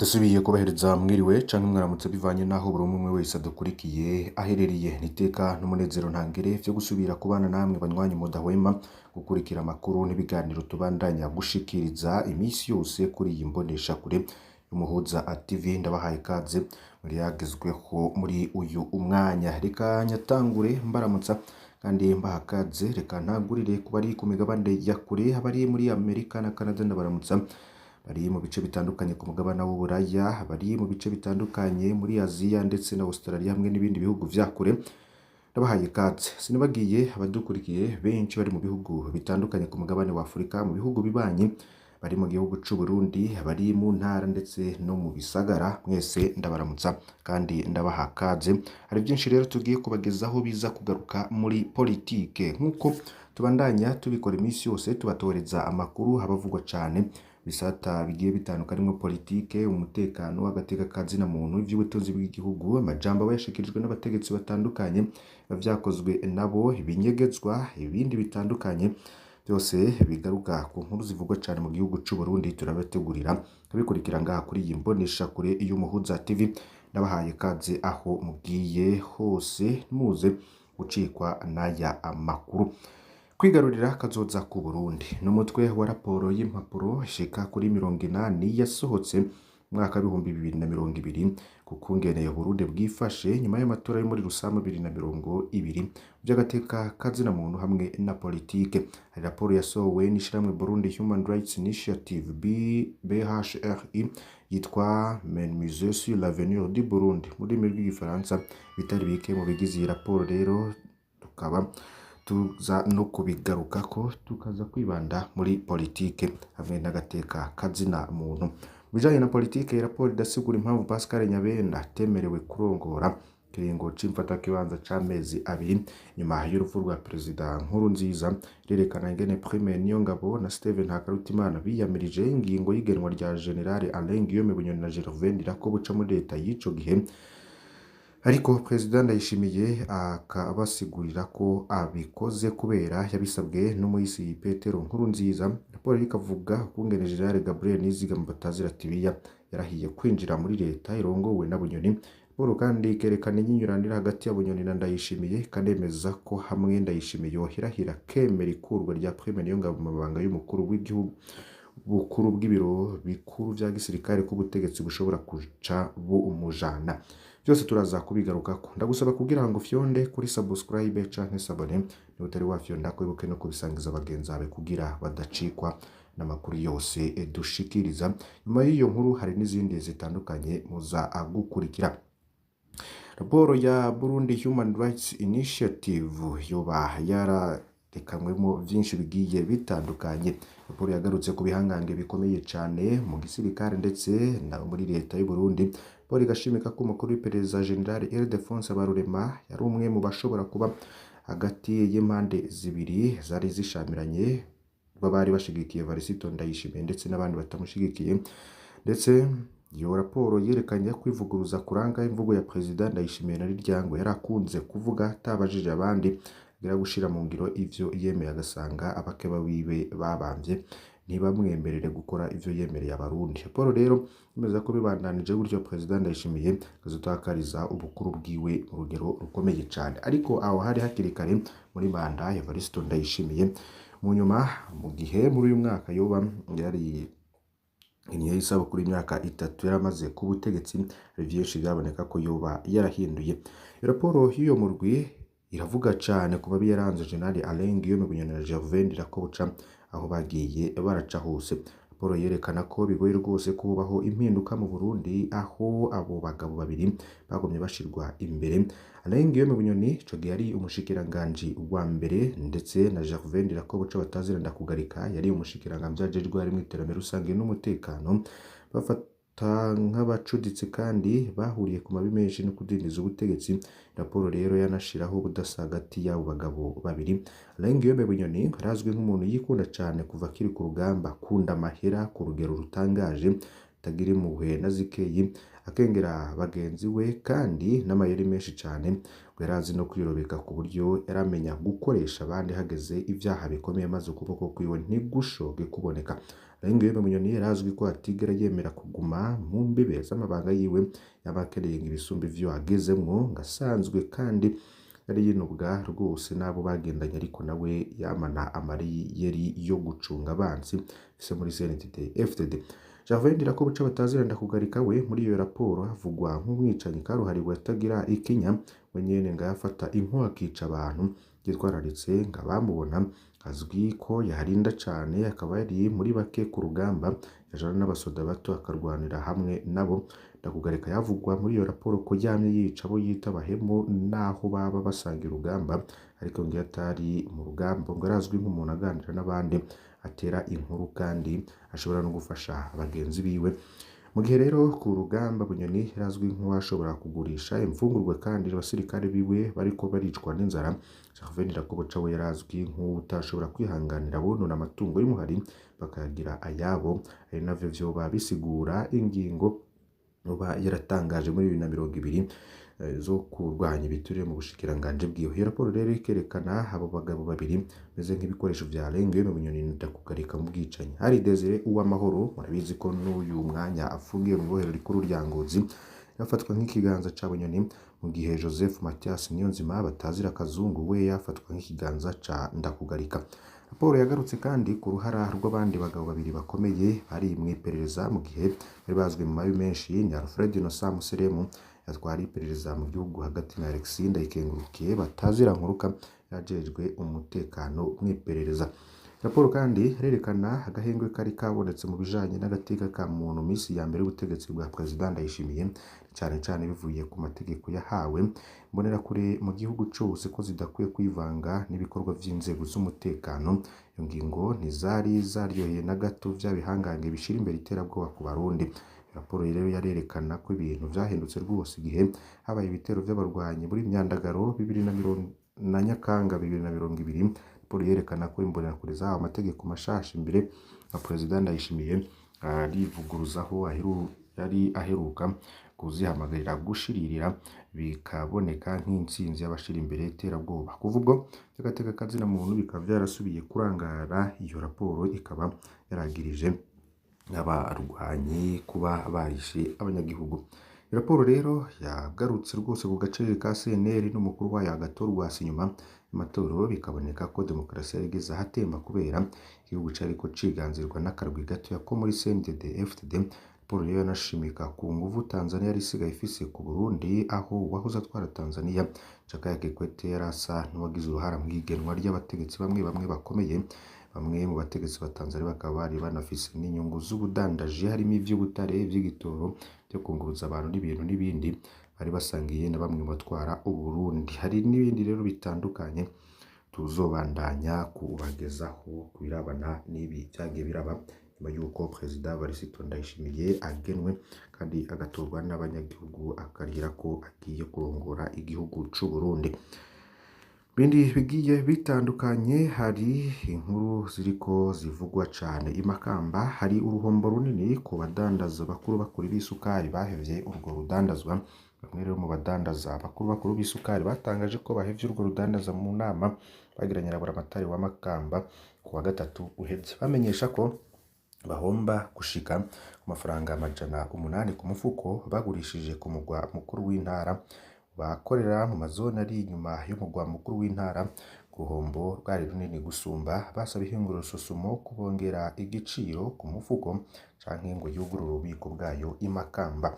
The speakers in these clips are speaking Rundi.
Ndasubiye kubahereza mwiriwe canke mwaramutse bivanye n'aho buri umwe wese adukurikiye aherereye. Niteka n'umunezero ntangere vyo gusubira kubana namwe banywanyi mudahwema gukurikira amakuru n'ibiganiro tubandanya gushikiriza imisi yose kuri iyi mboneshakure y'Umuhuza TV. Ndabahaye ikaze muri yagezweho muri uyu umwanya. Reka nyatangure mbaramutsa kandi mbaha ikaze. Reka ntangurire ku bari ku migabane ya kure, abari muri Amerika na Canada ndabaramutsa, bari mu bice bitandukanye ku mugabane w'Uburaya, bari mu bice bitandukanye muri Aziya ndetse na Australia hamwe n'ibindi bihugu vya kure, ndabahaye ikaze. Sinibagiye abadukurikiye benshi bari mu bihugu bitandukanye ku mugabane wa Afurika, mu bihugu bibanyi, bari mu gihugu c'u Burundi, bari mu ntara ndetse no mu bisagara, mwese ndabaramutsa kandi ndabaha ikaze. Hari byinshi rero tugiye kubagezaho biza kugaruka muri politike, nk'uko tubandanya tubikora iminsi yose, tubatoreza amakuru abavugwa cane bisata bigiye bitandukanye harimwo politike, umutekano, agateka ka zina muntu, ivy'ubutunzi bw'igihugu, amajambo aba yashikirijwe n'abategetsi batandukanye, biba vyakozwe nabo, ibinyegezwa, ibindi bitandukanye byose bigaruka ku nkuru zivugwa cane mu gihugu c'u Burundi, turabategurira tubikurikira ngaha kuri iyi mboneshakure y'Umuhuza TV. Ndabahaye ikaze aho mugiye hose, muze gucikwa n'aya amakuru. Kwigarurira kazoza ku Burundi n'umutwe wa raporo y'impapuro ishika kuri 80 yasohotse mu mwaka w'2020 ku kungene Burundi bwifashe nyuma y'amatora yo muri Rusama 2020 vy'agateka kazina muntu hamwe na politike. Hari raporo yasohowe n'ishirahamwe Burundi Human Rights Initiative BHRI yitwa Musée sur l'avenir du Burundi mu rurimi rw'igifaransa. Bitari bike mu bigize iyi raporo rero tukaba tuza no kubigarukako, tukaza kwibanda muri politike hamwe n'agateka kazina muntu. Mu bijanye na politike, iyi raporo idasigura impamvu Pascal Nyabenda atemerewe kurongora ikiringo c'imfatakibanza c'amezi 2 nyuma y'urupfu rwa Perezida Nkurunziza. Irerekana ingene Prime Niyongabo na Steven Hakarutimana biyamirije ingingo y'igenwa rya General Alain Guillaume Bunyoni na Gervais Ndirakobuca muri leta y'ico gihe, ariko Perezida Ndayishimiye akabasigurira ko abikoze kubera yabisabwe n'umuhisi Petero Nkurunziza. Raporo ikavuga ukungene General Gabriel Nizigama Batazira Tibiya yarahiye kwinjira muri leta irongowe na Bunyoni. Raporo kandi ikerekana inyinyuranire hagati ya Bunyoni na Ndayishimiye, ikanemeza ko hamwe Ndayishimiye yohirahira kemera ikurwa rya Prime Niyongabo mu mabanga y'umukuru w'igihugu, bukuru bw'ibiro bikuru vya gisirikare, k'ubutegetsi bushobora kuca bumujana. Byose turaza kubigarukako. Ndagusaba kugira ngo fyonde kuri subscribe canke s'abonner niba utari wafyonda, kwibuke no kubisangiza bagenzi bawe kugira badacikwa n'amakuru yose dushikiriza. Nyuma y'iyo nkuru hari n'izindi zitandukanye muza gukurikira. Raporo ya Burundi Human Rights Initiative yoba yararekanywemo vyinshi bigiye bitandukanye. Raporo yagarutse ku bihangange bikomeye cane mu gisirikare ndetse na muri leta y'u Burundi. Raporo igashimika ko umukuru w'iperereza General Ildefonse Habarurema yari umwe mu bashobora kuba hagati y'impande zibiri zari zishamiranye, bari bashigikiye Varisito Ndayishimiye ndetse n'abandi batamushigikiye. Ndetse iyo raporo yerekanye kwivuguruza kuranga imvugo ya Perezida Ndayishimiye na Riryango yari akunze kuvuga atabajije abandi, agira gushira mu ngiro ivyo yemeye agasanga abakeba biwe babamvye ntibamwemerere gukora ivyo yemereye Abarundi. Raporo rero yemeza ko bibandanije gutyo Perezida Ndayishimiye azotakariza ubukuru bwiwe mu rugero rukomeye cane. Ariko aho hari hakiri kare muri manda ya Varisito Ndayishimiye. Mu nyuma, mu gihe muri uyu mwaka yoba yari niyo isabukuru y'imyaka 3 yaramaze ku butegetsi, hari vyinshi vyaboneka ko yoba yarahinduye. Raporo y'iyo murwi iravuga cane ku mabi yaranze General Alain Guillaume Bunyoni na Gervais Ndirakobuca aho bagiye baraca hose. Raporo yerekana ko bigoye rwose kubaho impinduka mu Burundi aho abo bagabo babiri bagumye bashirwa imbere. Alain Guillaume Bunyoni ico gihe yari umushikiranganji wa mbere, ndetse na Gervais Ndirakobuca batazira Ndakugarika yari umushikiranganji ajejwe harimwo iterambere rusange n'umutekano. Bafata nk'abacuditse kandi bahuriye ku mabi menshi no kudindiza ubutegetsi. Raporo rero yanashiraho ubudasa hagati y'abo bagabo babiri. Alain Guillaume Bunyoni arazwi nk'umuntu yikunda cane kuva akiri ku rugamba, akunda amahera ku rugero rutangaje, atagira impuhwe na zikeyi, akengera bagenzi we kandi n'amayeri menshi cane, ngo yarazi no kwirobeka ku buryo yaramenya gukoresha abandi hageze ivyaha bikomeye maze ukuboko kwiwe ntigushoke kuboneka. Alain Guillaume Bunyoni yarazwi ko atigera yemera kuguma mu mbibe z'amabanga yiwe, yama akeneye ibisumba ivyo agezemwo, ngo asanzwe kandi yari yinubwa rwose n'abo bagendanye, ariko nawe yamana amariyeri yo gucunga abansi afise muri CNDD FDD. Gervais Ndirakobuca batazira Ndakugarika we muri iyo raporo havugwa nk'umwicanyi karuhariwe atagira ikinya, we nyene ngo yafata inko akica abantu yitwararitse, ngo abamubona azwi ko yarinda cane, akaba yari muri bake ku rugamba, yajana n'abasoda bato akarwanira hamwe nabo. Ndakugarika yavugwa muri iyo raporo ko yamye yica abo yita abahemu n'aho baba basangiye urugamba, ariko ngo iyo atari mu rugamba ngo arazwi nk'umuntu aganira n'abandi, atera inkuru kandi ashobora no gufasha bagenzi biwe. Mu gihe rero ku rugamba Bunyoni yarazwi nk'uwashobora kugurisha imfungurwa kandi abasirikare biwe bariko baricwa n'inzara, Gervais Ndirakobuca we yarazwi nk'uwutashobora kwihanganira abonona amatungo y'umuhari bakayagira ayabo, ari navyo vyoba bisigura ingingo uba yaratangaje muri 2020 zo kurwanya ibiturire mu bushikiranganji bwiwe. Iyo raporo rero ikerekana abo bagabo babiri bameze nk'ibikoresho vya Alain Guillaume Bunyoni na Ndakugarika mu bwicanyi. Hari Desire Uwamahoro, murabizi ko n'uyu mwanya afungiwe mu ibohero rikuru rya Ngozi, yafatwa nk'ikiganza ca Bunyoni, mu gihe Joseph Mathias Niyonzima batazira Kazungu we yafatwa nk'ikiganza ca Ndakugarika. Raporo yagarutse kandi ku ruhara rw'abandi bagabo babiri bakomeye bari mw'iperereza mu gihe bari bazwi mu mabi menshi, ni Alfred Innocent Museremu yatwara iperereza mu gihugu hagati na Alexis Ndayikengurukiye batazira Nkuruka yajejwe umutekano mw'iperereza. Raporo kandi irerekana agahengwe kari kabonetse mu bijanye n'agateka ka muntu misi ya mbere y'ubutegetsi bwa Perezida Ndayishimiye, cane cane bivuye ku mategeko yahawe imbonerakure mu gihugu cose ko zidakwiye kwivanga n'ibikorwa vy'inzego z'umutekano. Iyo ngingo ntizari zaryoheye na gato vya bihangange bishira imbere iterabwoba ku Barundi. Raporo rero yarerekana ko ibintu vyahindutse rwose igihe habaye ibitero vy'abarwanyi muri Myandagaro 2020 na Nyakanga 2020. Raporo yerekana ko imbonerakure zahawe amategeko mashasha imbere na Perezida Ndayishimiye arivuguruzaho yari aheruka kuzihamagarira gushiririra, bikaboneka nk'intsinzi y'abashira imbere iterabwoba. Kuva ubwo agateka kazina muntu bikaba vyarasubiye kurangara, iyo raporo ikaba yaragirije abarwanyi kuba barishe abanyagihugu. Iyo raporo rero yagarutse rwose ku gacerere ka CNL n'umukuru wayo Agathon Rwasa inyuma y'amatora, bikaboneka ko demokarasi yari igeze ahatemba kubera igihugu cariko ciganzirwa n'akarwi gatoya ko muri CNDD FDD. Raporo rero yanashimika ku nguvu Tanzania yari isigaye ifise ku Burundi, aho uwahoze atwara Tanzania Jakaya Kikwete yari asa n'uwagize uruhara mw'igenwa ry'abategetsi bamwe bamwe bakomeye. Bamwe mu bategetsi ba Tanzania bakaba bari banafise n'inyungu z'ubudandaji, harimo ivy'ubutare, ivy'igitoro, vyo kunguruza abantu n'ibintu n'ibindi, bari basangiye na bamwe mu batwara Uburundi. Hari n'ibindi rero bitandukanye tuzobandanya kubagezaho ku birabana n'ibi vyagiye biraba nyuma y'uko Perezida Evariste Ndayishimiye agenwe kandi agatorwa n'abanyagihugu, akarahira ko agiye kurongora igihugu c'Uburundi. Bindi bigiye bitandukanye, hari inkuru ziriko zivugwa cane i Makamba, hari uruhombo runini ku badandaza bakuru bakuru b'isukari bahevye urwo rudandazwa. Bamwe rero mu badandaza bakuru bakuru b'isukari batangaje ko bahevye urwo rudandaza mu nama bagiranye na Buramatari wa Makamba ku wa gatatu uheze, bamenyesha ko bahomba gushika ku mafaranga 800 ku mufuko bagurishije ku mugwa mukuru w'intara. Bakorera mu mazone ari inyuma y'umugwa mukuru w'intara, ku ruhombo rwari runini gusumba, basaba ihinguriro Sosumo kubongera igiciro ku mufuko canke ngo yugurure ububiko bwayo i Makamba.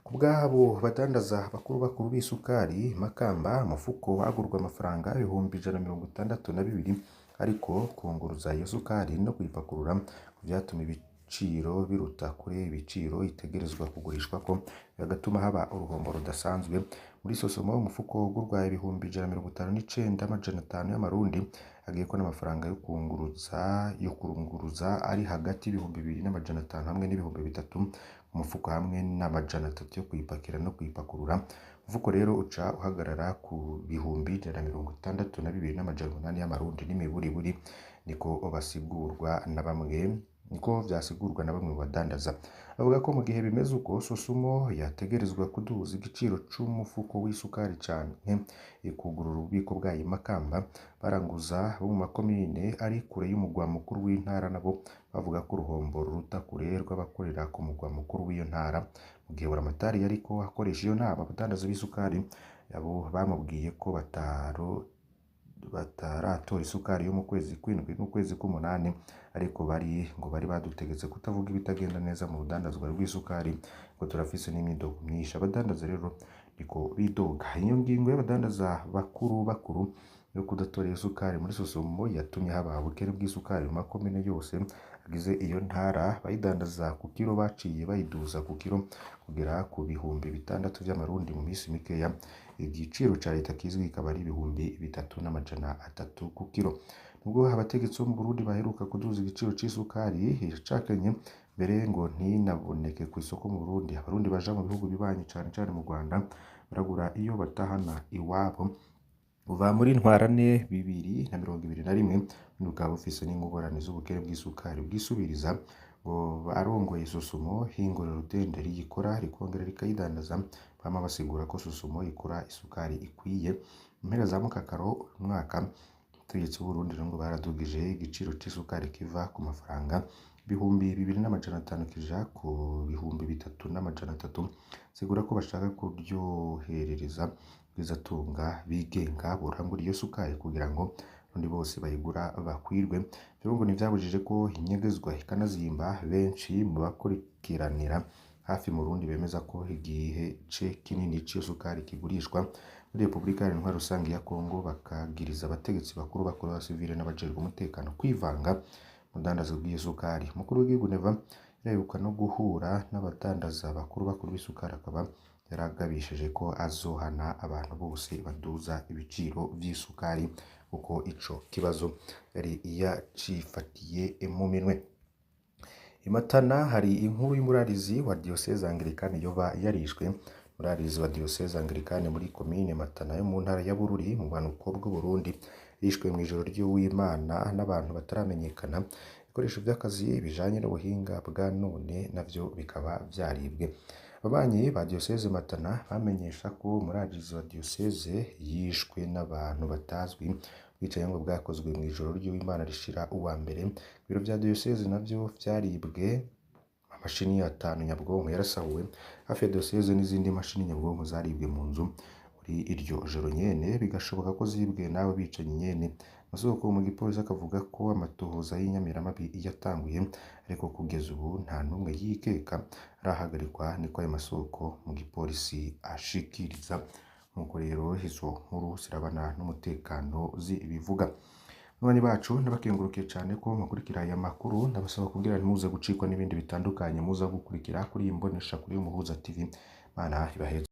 Ku bw'abo badandaza bakuru bakuru b'isukari i Makamba, umufuko wagurwa amafaranga 162,000, ariko kunguruza iyo sukari no kuyipakurura vyatuma ibiciro biruta kure ibiciro itegerezwa kugurishwako, bigatuma haba uruhombo rudasanzwe. Muri Sosomo umufuko ugurwa 159,500 y'amarundi, agiyeko n'amafaranga yo kurunguruza ari hagati y'2,500 hamwe n'3,000 ku mufuko, hamwe n'300 yo kuyipakira no kuyipakurura. Umufuko rero uca uhagarara ku 162,800 y'amarundi n'imiburiburi, niko basigurwa na bamwe Niko vyasigurwa na bamwe mu badandaza. Bavuga ko mu gihe bimeze uko, Sosumo yategerezwa kuduza igiciro c'umufuko w'isukari canke ikugurura ububiko bwayo i Makamba. Baranguza bo mu makomine ari kure y'umugwa mukuru w'intara nabo bavuga ko uruhombo ruruta kure rw'abakorera ku mugwa mukuru w'iyo ntara. Mu gihe Buramatari yariko akoresha iyo nama, abadandaza b'isukari abo bamubwiye ko bataratora isukari yo mu kwezi kw'indwi n'ukwezi kw'umunani, ariko bari ngo bari badutegetse kutavuga ibitagenda neza mu rudandazwa rw'isukari, ngo turafise n'imyidogo myinshi. Abadandaza rero niko bidoga. Iyo ngingo y'abadandaza bakuru bakuru yo kudatora iyo sukari muri Sosumo yatumye haba ubukene bw'isukari mu makomine yose agize iyo ntara. Bayidandaza ku kiro baciye bayiduza ku kiro kugera ku 6000 vy'amarundi mu minsi mikeya. Igiciro ca leta kizwi kikaba ari 3300 ku kiro. Nubwo abategetsi bo mu Burundi baheruka kuduza igiciro c'isukari, iracakenye mbere ngo ntinaboneke kw'isoko mu Burundi. Abarundi baja mu bihugu bibanyi cane cane mu Rwanda baragura iyo batahana iwabo. Kuva muri ntwarante 2021 Burundi bukaba bufise n'ingorane z'ubukene bw'isukari bwisubiriza. Ngo abarongoye Sosumo, ihinguriro rudende riyikora rikongera rikayidandaza, bama basigura ko Sosumo ikora isukari ikwiye. Mu mpera za mukakaro uyu mwaka, abategetsi b'Uburundi rero ngo baradugije igiciro c'isukari kiva ku mafaranga 2500 kija ku 3300. Sigura ko bashaka kuryoherereza abagwizatunga bigenga borangura iyo sukari kugira ngo abarundi bose bayigura bakwirwe. Ivyo ngo ntivyabujije ko inyegezwa ikanazimba. Benshi mu bakurikiranira hafi mu Burundi bemeza ko igice kinini c'iyo sukari kigurishwa muri Repubulika Iharanira Intwaro Rusangi ya Kongo, bakagiriza abategetsi bakuru bakuru b'abasivile n'abajejwe umutekano kwivanga mu rudandazwa rw'iyo sukari. Umukuru w'igihugu Neva yaraheruka no guhura n'abadandaza bakuru bakuru b'isukari, akaba yaragabishije ko azohana abantu bose baduza ibiciro vy'isukari, kuko ico kibazo yari yacifatiye mu minwe. I Matana hari inkuru y'umurarizi wa Diyoseze Anglikane yoba yarishwe. Umurarizi wa Diyoseze Anglikane muri komine Matana yo mu ntara ya Bururi mu bumanuko bw'Uburundi yishwe mw'ijoro ry'Uwimana n'abantu bataramenyekana. Ibikoresho vy'akazi bijanye n'ubuhinga bwa none navyo bikaba vyaribwe. Ababanyi ba Diyoseze Matana bamenyesha ko umurarizi wa Diyoseze yishwe n'abantu batazwi. Ubwicanyi ngo bwakozwe mw'ijoro ry'Uwimana rishira uwa mbere. Ibiro vya Diyoseze navyo vyaribwe, amamashini atanu nyabwonko yarasahuwe hafi ya Diyoseze, n'izindi mashini nyabwonko zaribwe mu nzu muri iryo joro nyene, bigashoboka ko zibwe n'abo bicanyi nyene. Amasoko mu gipolisi akavuga ko amatohoza y'inyamiramabi yatanguye, ariko kugeza ubu nta n'umwe yikeka arahagarikwa, niko ayo masoko mu gipolisi ashikiriza. Nkuko rero izo nkuru zirabana n'umutekano zibivuga. Banywanyi bacu, ndabakengurukiye cane ko mukurikira aya makuru. Ndabasaba kugira ntimuze gucikwa n'ibindi bitandukanye muza gukurikira kuri iyi mboneshakure y'Umuhuza TV. Imana ibaheze.